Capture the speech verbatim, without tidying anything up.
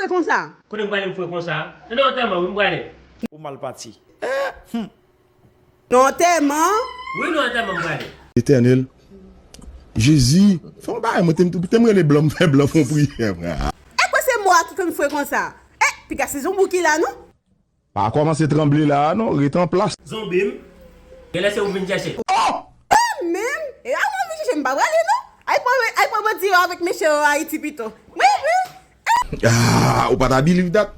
Fwe konsa. Kote m prale m fwe konsa? Nan antèman wi m prale. Ou mal pati. Nan antèman. Wi nan antèman m prale. Etènèl, Jezi, fè yon bagay, mwen te m te m rele blan, m fè blan fè yon priyè, frè. E kwe se mwa ki konn fwe konsa. E, piga se zonbou ki la non. Pa kòmanse tranble la a non, ret an plas. Zonbi m. Genlè se ou vin chèche. Oh! Mwen menm, e a mwen vin chèche m pa prale non. Ay pran, ay pran bandi yo avèk mesye yo Ayiti pito. Wi, wi. Ah, ou pa ta believe that?